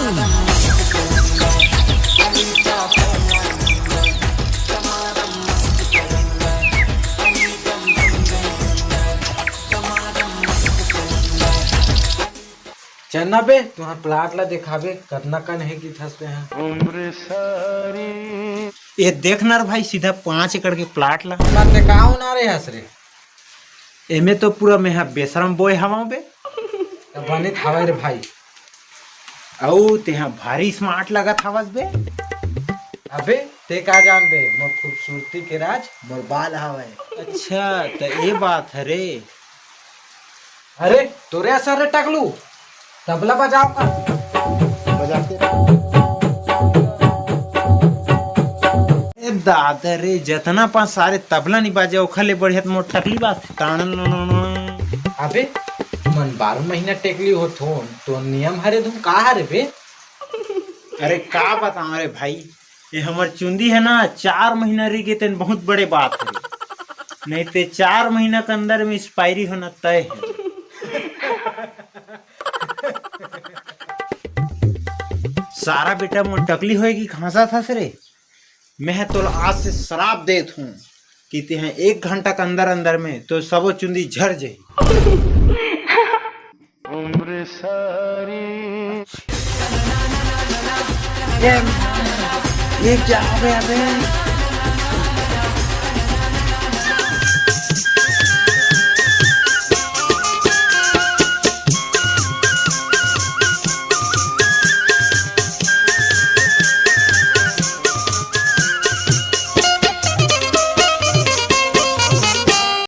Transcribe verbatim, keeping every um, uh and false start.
चलना बे, तुहां प्लाट ला देखाबे, कतना कन हे कि थसते हैं। ये देख ना रे भाई, सीधा पाँच एकड़ के प्लाट ला। बात ते का होना रे हस रे? एमे तो पूरा मेहा बेशरम बोय हवां बे। त बने थावय रे भाई। अऊ तेहा भारी स्मार्ट लगत हवस बे। अबे ते का जानबे, मोर खूबसूरती के राज मोर बाल हवय। अच्छा, त ए बात हरे। अरे तोरे असर रे टकलू, तबला बजाओ का? बजाते। ए दादा रे, जतना पास सारे तबला नहीं बाजे, ओखर ले बढ़िया त मोर टकली बाजथे। टाणन। अबे मन बारह महीना टेकली होथोन, तो नियम हरे धुन का हरे बे? अरे का बताओ रे भाई, ये हमर चुंदी है ना, चार महीना रह गए तेन बहुत बड़े बात है, नहीं ते चार महीना के अंदर में एक्सपायरी होना तय है। सारा बेटा मोर टकली होएगी घासा था रे। मैं तोला आज से श्राप देत हूँ कि तेहा एक घंटा के अंदर अंदर में तो सबो चुंदी झर जाही। ये, ये क्या हो गया बे?